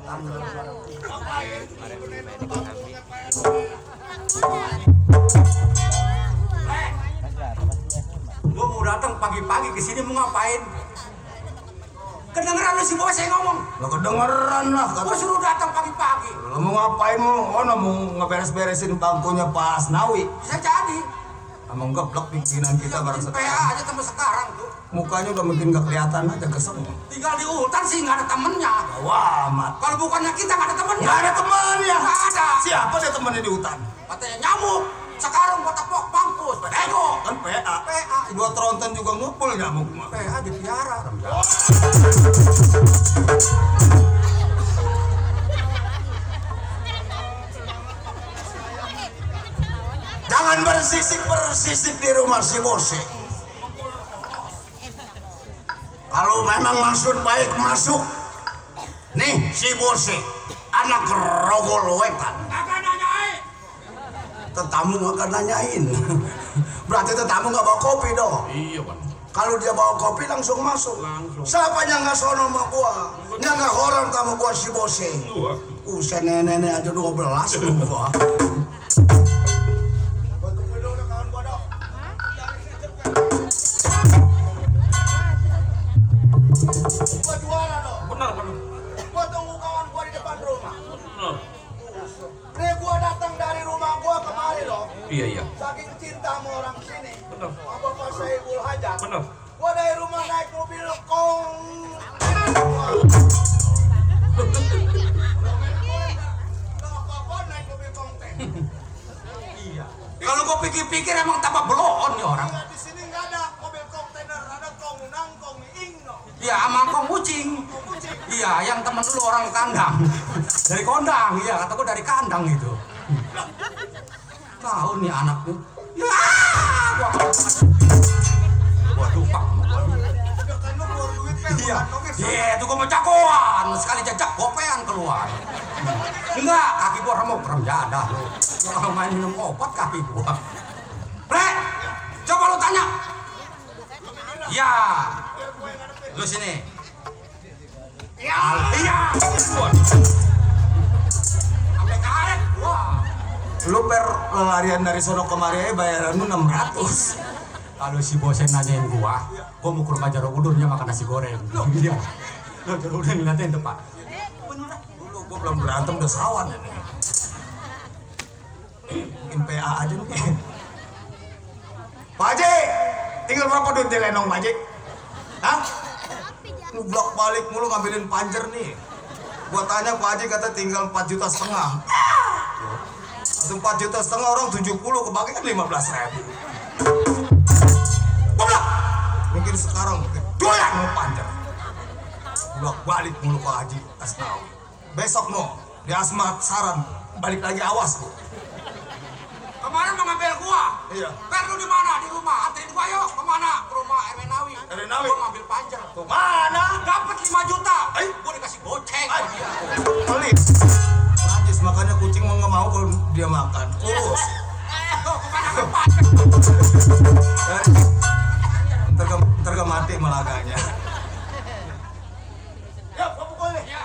Gua mau datang pagi-pagi ke sini mau ngapain? Kedengeran lu si bos saya ngomong. Lo kedengeran lah. Gua suruh datang pagi-pagi. Lo mau ngapain mau? Oh, mau ngeberes-beresin bangkunya Pak Asnawi. Bisa jadi. Emang geblek pikiran kita bareng PA sekarang. aja sama sekarang tuh. Mukanya udah makin gak kelihatan aja kesel. Tinggal di hutan sih nggak ada temennya. Wah, amat. Kalau bukannya kita nggak ada temennya. Nggak ada temannya. Nggak ada. Siapa dia temannya di hutan? Katanya nyamuk. Sekarang gua tepok mampus. Ego. Kan PA. PA. Gua tronton juga ngumpul nyamuk mah. PA dipiara. Jangan bersisik di rumah si Bose. Kalau memang maksud baik masuk. Nih si Bose, anak rogol wetan. Kagak nanyain. Tetamu nggak nanyain. Berarti tetamu nggak bawa kopi dong. Iya, Pak. Kalau dia bawa kopi langsung masuk. Siapa yang nggak sono sama gua? Nggak orang sama gua si Bose. Usia nenek aja 12 gua. Gua juara dong. Benar. Gua tunggu kawan gua di depan rumah. Benar. Nih gua datang dari rumah gua kemari loh. Iya. Saking cinta sama orang sini. Benar. Apa Pak Saiful Hajar? Benar. Gua dari rumah naik mobil kong. Iya. Kalau gua pikir-pikir emang tambah belon nih orang. Di sini nggak ada mobil kontainer, ada kong nang kong ing no. Iya, sama kong kucing. Iya, yang temen dulu orang kandang. Dari kondang, iya kata gua dari kandang itu. Tahu nih anak nih. Ya, gua lupa. Iya, itu gua mau jagoan. Sekali jajak gopean keluar. Enggak, kaki gua remuk jadah lu. Kalau main minum obat kaki gua. Bre, coba lu tanya. Ya, lu sini. Iya. Sampai karet gua. Lu per larian dari sono kemari bayaran lu 600. Kalau si bosen nanyain gua mau ke rumah Jaroudurnya makan nasi goreng. Iya. Jaroudurnya ngeliatin tuh, Pak. Beneran. Dulu gua belum berantem udah sawan ini. Bikin PA aja nih. Pak Haji, tinggal berapa duit di Lenong, Pak Haji? Hah? Lu blok balik mulu ngambilin panjer nih. Gua tanya Pak Haji kata tinggal 4,5 juta. Langsung 4,5 juta orang 70 kebagi kan 15.000. Goblok. Mungkin sekarang doyan mau panjer. Blok balik mulu Pak Haji Asnawi. Besok no di Asmat Saran balik lagi awas lu. Kemarin mau ngambil gua. Iya. Per lu di mana? Di rumah. Anterin gua yuk. Kemana? Ke rumah Erenawi. Erenawi? Gua ngambil panjer. Tuh mana? Dapat 5 juta. Eh? Gua dikasih goceng. Ay, pelit. Najis makanya kucing mau nggak mau kalau dia makan. Kurus. Tuh, kemana ke panjer? Ntar mati melaganya. Ya, gua pukul nih. Ya.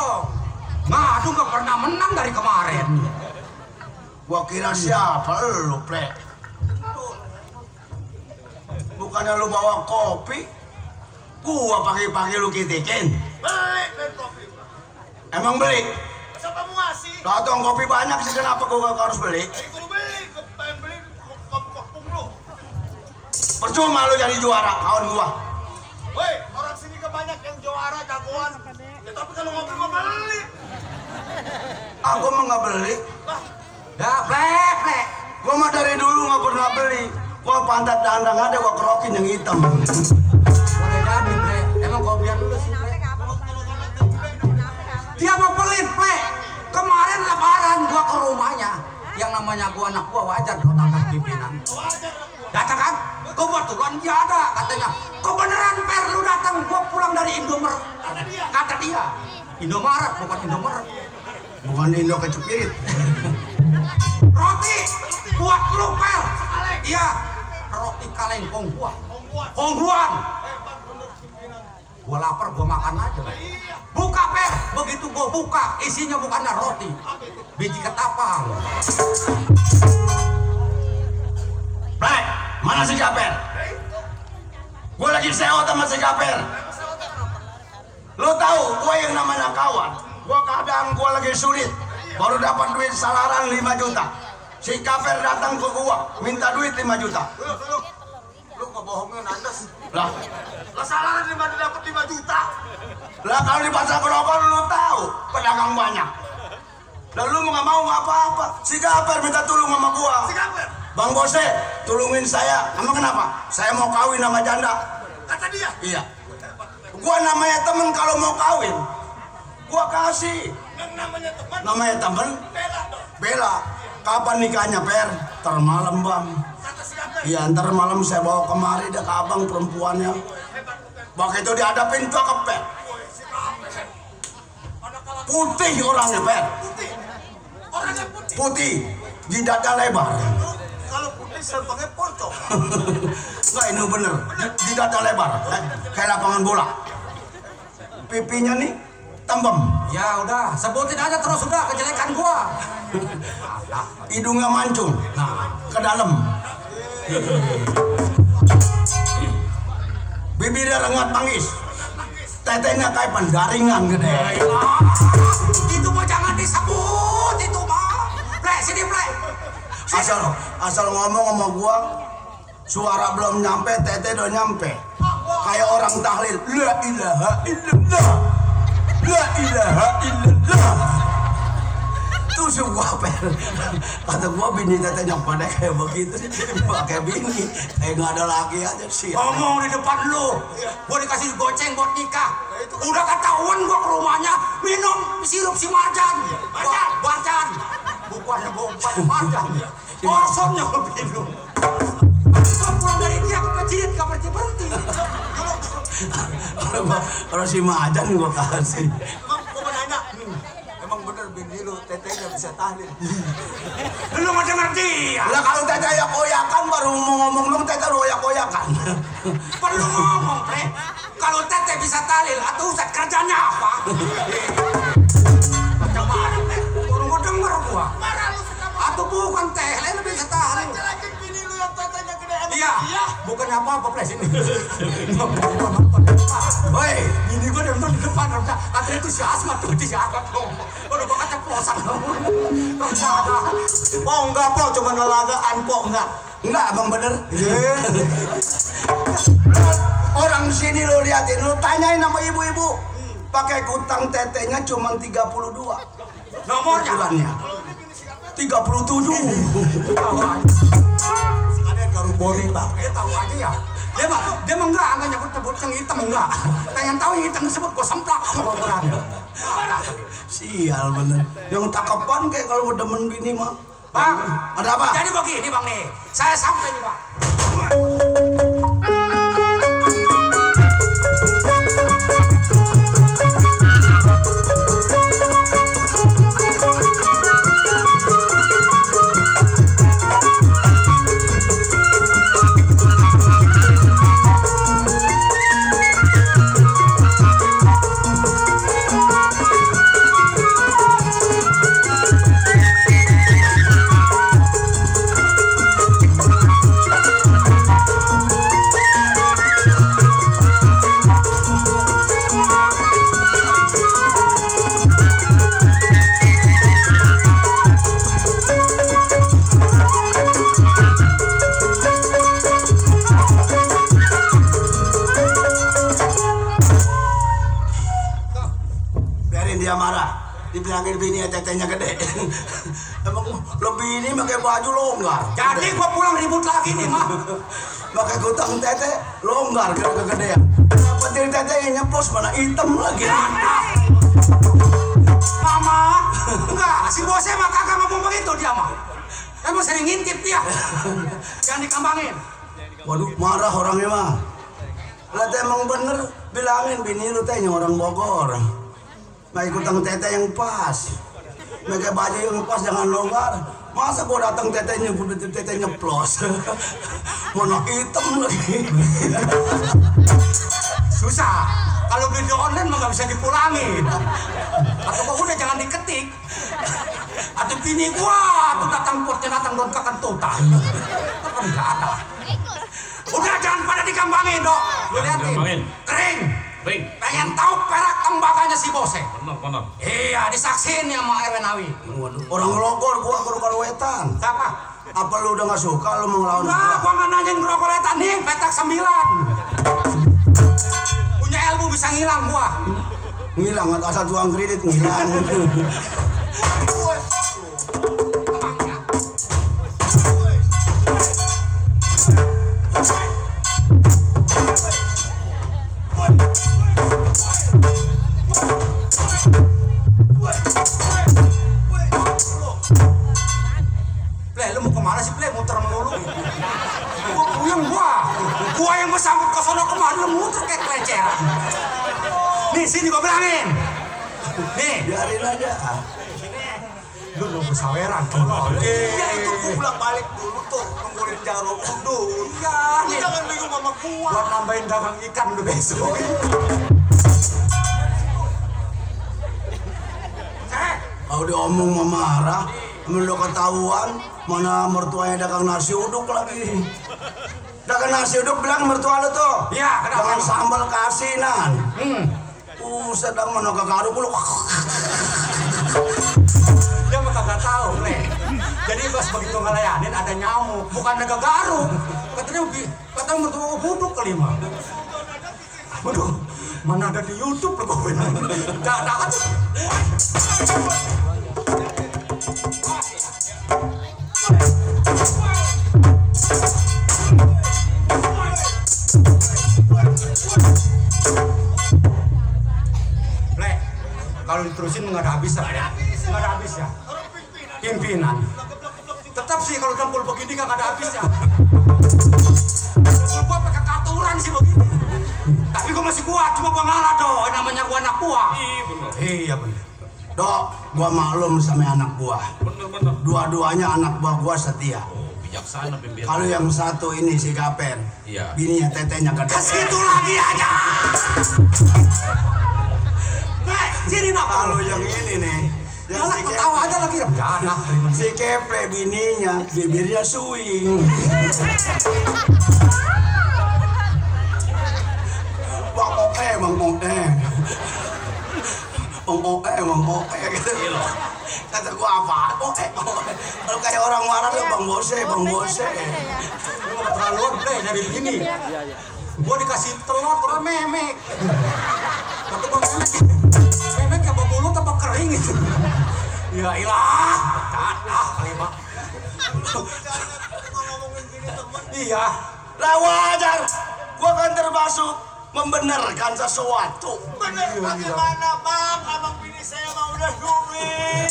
dong. Ngadu nggak pernah menang dari kemarin. Gua kira siapa lu, Plek? Bukannya lu bawa kopi, gua pagi-pagi lu kitikin. Beli kopi. Emang beli? Siapa mau ngasih? Datang kopi banyak sih, kenapa gua harus beli? Kalau beli, pengen beli kopung lu. Percuma lu jadi juara, kawan gua. Woi, orang sini kan banyak yang juara jagoan. Ya, tapi kalau ngopi mau beli. Aku mah nggak beli. Dah, Plek. Gua mah dari dulu nggak pernah beli. Gua pantat dandang ada, gua kerokin yang hitam. Boleh jadi, Plek. Emang kau biar dulu sih, Plek. Dia mau pelit, Plek. Kemarin lebaran gua ke rumahnya. Yang namanya gua anak gua wajar dong tangkap pimpinan. Datang kan? Kebetulan dia ada katanya. Kebenaran Per lu datang, gua pulang dari Indomaret. Kata dia. Indomaret bukan Indomaret. Bukan Indo kecepirit. Roti buat lu Per. Iya. Roti kaleng Hongguan. Gua lapar, gua makan aja. Buka Per. Begitu gua buka, isinya bukannya roti, biji ketapang. Plek, mana si Japer? Gua lagi sewa sama si Japer. Lo tahu, gua yang namanya kawan. Gua kadang gua lagi sulit, baru dapat duit salaran 5 juta. Si Kaper datang ke gua, minta duit 5 juta. Lu ngebohongin Andes. Lah Salaran di mana dapat 5 juta? Lah kalau di pasar Grogol lu tahu, pedagang banyak. Dan lu nggak mau apa-apa. Si Kaper minta tolong sama gua. Si Kaper. Bang Bose, tolongin saya. Emang kenapa? Saya mau kawin sama janda. Kata dia. Iya. Gua namanya temen kalau mau kawin, gua kasih. Yang namanya teman. Namanya temen, Bela dong. Bela. Kapan nikahnya, Per? Termalam, Bang. Kata si Kaper. Iya, ntar malam saya bawa kemari deh ke abang perempuannya. Begitu dihadapin tuh ke Per. Si Kaper. Putih orangnya, Per. Putih. Orangnya putih. Putih, di dada lebar. Kalau putih saya pakai pocong. Nggak, ini bener. Di dada lebar, kayak lapangan bola. Pipinya nih tembem. Ya udah, sebutin aja terus udah kejelekan gua. Hidungnya mancung, ke dalam. Bibirnya rengat pangis. Tetenya kayak pendaringan gede. Itu mah jangan disebut itu mah. Plek, sini Plek. Asal ngomong sama gua, suara belum nyampe, tete udah nyampe. Kayak orang tahlil. La ilaha illallah. La ilaha illallah. Tuh sebuah Per. Kata gua bini tetenya pada kayak begitu, pakai bini kayak nggak ada lagi aja sih. Ngomong di depan lu, gua dikasih goceng buat nikah. Udah ketahuan gua ke rumahnya minum sirup si Marjan. Marjan. Bukannya gompat Marjan. Kosongnya gua minum. Gua pulang dari dia kecilit gak berhenti. Kalau si Marjan gua kasih. Gua mau nanya. Emang bener bini lu tetenya bisa tahlil? Lu nggak denger dia. Lah kalau tete oyak-oyakan baru mau ngomong lu tete oyak-oyakan. Perlu ngomong, Plek. Kalau tete bisa tahlil, atau Ustaz kerjanya apa? Macam mana, Plek? Baru gua denger gua. Atau bukan teh, lain bisa tahlil. Jelekin bini lu yang tetenya gede. Iya. Bukannya apa-apa, Plek, sini. Woi, Ini gua nonton di depan, katanya itu si Asmat tuh, si Asmat tuh. Udah gua keceplosan. Oh enggak po, cuma lalagaan po enggak. enggak abang bener. Orang sini lo liatin, lo tanyain sama ibu-ibu. Pakai kutang tetenya cuma 32. Nomornya? Bulannya 37. Ada yang garu boring bang. Dia tahu aja ya. Dia mah enggak nyebut yang hitam enggak. Pengen tahu yang hitam disebut gua semplak sama ukurannya. Sial bener. Yang takepan kayak kalau demen bini mah. Bang, ada apa? Jadi begini Bang nih. Saya sampai nih Bang. biarin dia marah. Dibilangin bini tetenya gede. Emang lebih ini pakai baju longgar. Jadi gua pulang ribut lagi nih mah. Pakai gutang tete longgar kira kegedean. Kenapa diri tetenya nyeplos mana hitam lagi? Mama, enggak, si bosnya mah kagak ngomong begitu dia mah. Emang sering ngintip dia. Jangan dikambangin. Waduh, marah orangnya mah. Lah emang bener bilangin bini lu teh orang Bogor. Nah ikut tete yang pas. Pakai baju yang pas jangan longgar. Masa gua datang tetenya nyeplos. Mana hitam lagi. Susah. Kalau beli di online mah nggak bisa dipulangin. Atau kok udah jangan diketik. Atau bini gua tuh datang datang ke kentutan. Kan nggak ada. Udah jangan pada dikambangin dok. Lu liatin. Kering. Pengen tahu perak tembaganya si bose. Benar. Iya disaksin ya sama Erwin Awi. Orang Logor gua kerukal wetan. Siapa? Apa lu udah nggak suka lu mau ngelawan Enggak, gua nggak nanyain kerokol wetan nih. Petak 9. Punya ilmu bisa ngilang gua. Ngilang asal tuang kredit ngilang. Lu mau kemana sih, Ple? Muter mulu. Gua yang bersambut ke sono kemana, lu muter kayak kelecehan. Nih, sini gua bilangin. Nih, Biarin aja. lu nunggu saweran tuh. Iya itu gua pulang balik dulu tuh nungguin jarum dulu. Iya, nih. Jangan bingung sama gua. Buat nambahin dagang ikan lu besok. Kalau diomong mau marah, lu ketahuan mana mertuanya dagang nasi uduk lagi. Dagang nasi uduk bilang mertua lu tuh. Iya, kenapa? Dengan sambal keasinan. Sedang mana kegaruk lu. Dia mah kagak tahu, Ple. Jadi pas begitu ngelayanin ada nyamuk, bukan ada garuk. Katanya mertua buduk kelima. Waduh, mana ada di YouTube lo gue. Dadak tuh. Ple, kalau diterusin nggak ada habis ya. Nggak ada habis ya. Pimpinan. Tetap sih kalau dengkul begini nggak ada habisnya. Dengkul gua pakai katuran sih begini. Tapi gua masih kuat, cuma gua ngalah dong. Namanya gua anak buah. Iya bener. Dok, gua maklum sama anak gua. Bener. Dua-duanya anak buah gua setia. Bijaksana pimpinan. Kalau yang satu ini si Gaper, Iya. bininya tetenya gede. Kesitu lagi aja. Nek, sini nak. Kalau yang ini nih, yang Malah ketawa aja lagi. Jangan. si Keple bininya bibirnya suing. Bang Oe gitu. Kata gua apa? Oe. Kalau kayak orang marah lu Bang Bose. Lu nggak keterlaluan, Ple, dari begini. Gua dikasih telur memek. Kata gua memek apa mulut apa kering gitu. Ya ilah, dadah kali Pak. Iya. Lah wajar. Gua kan termasuk membenarkan sesuatu. Bener bagaimana bang? Abang bini saya mah udah duit.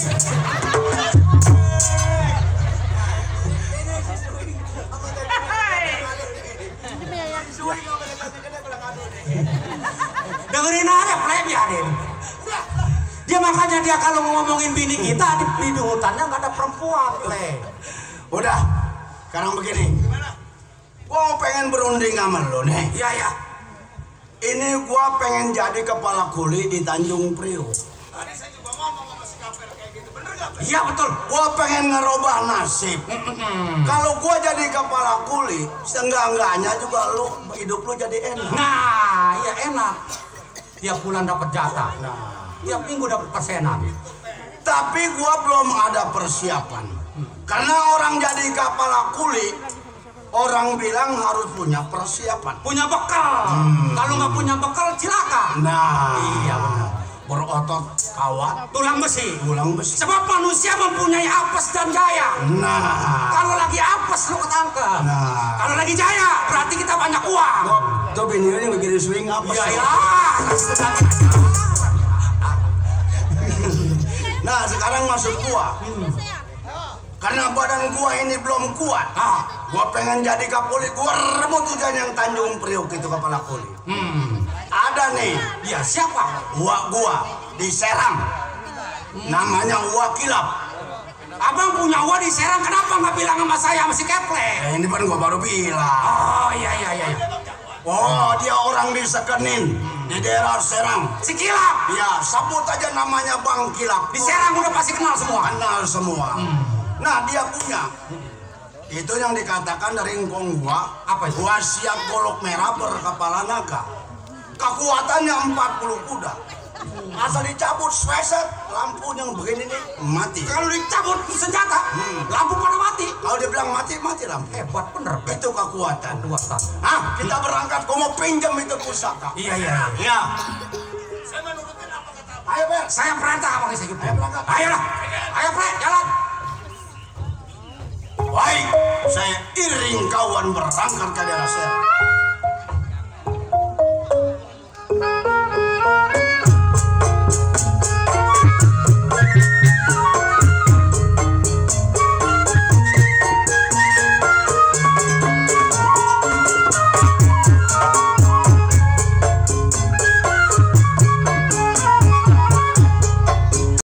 Dengerin aja, Ple, biarin. Dia makanya dia kalau ngomongin bini kita di hutannya nggak ada perempuan, Ple. Udah, sekarang begini. Gua pengen berunding sama lo nih. Iya. Ini gua pengen jadi kepala kuli di Tanjung Priok. Tadi saya juga ngomong sama si Kaper kayak gitu. Bener gak? Iya betul. Gua pengen ngerubah nasib. Kalau gua jadi kepala kuli, seenggak-enggaknya juga lu hidup lu jadi enak. Nah, iya enak. Tiap bulan dapat jatah. Tiap minggu dapat persenan. Tapi gua belum ada persiapan. Karena orang jadi kepala kuli, orang bilang harus punya persiapan. Punya bekal. Kalau nggak punya bekal cilaka. Nah, Iya benar. berotot kawat, tulang besi. tulang besi. Sebab manusia mempunyai apes dan jaya. Nah, Kalau lagi apes lu ketangkep. Nah. Kalau lagi jaya berarti kita banyak uang. tuh bininya begini swing apa? Iya sih? ya. Nah, sekarang masuk gua. Karena badan gua ini belum kuat. Gua pengen jadi kapolri. Gua rebut hujan yang Tanjung Priok itu kepala kuli. Ada nih. Ya siapa? Gua di Serang. Namanya Uak Kilap. Abang punya uang di Serang, kenapa nggak bilang sama saya masih keple? Ini kan gua baru bilang. Oh iya. Oh, dia orang di Sekenin, di daerah Serang. Si Kilap. Ya, sebut aja namanya Bang Kilap. Di Serang udah pasti kenal semua. Kenal semua. Nah, dia punya. Itu yang dikatakan dari engkong gua. Apa itu? Wasiat golok merah berkepala naga. Kekuatannya 40 kuda. Asal dicabut, sweset, lampu yang begini nih mati. Kalau dicabut senjata, lampu pada mati. Kalau dia bilang mati, mati lampu. Hebat bener. Itu kekuatan. Kekuatan. Kita berangkat, gua mau pinjam itu pusaka. Iya. Ya. Ayo, Ber. Saya perintah abang saya gitu. Ayo berangkat. Ayolah. Ayo Pre, jalan. Baik, saya iring kawan berangkat ke daerah Serang.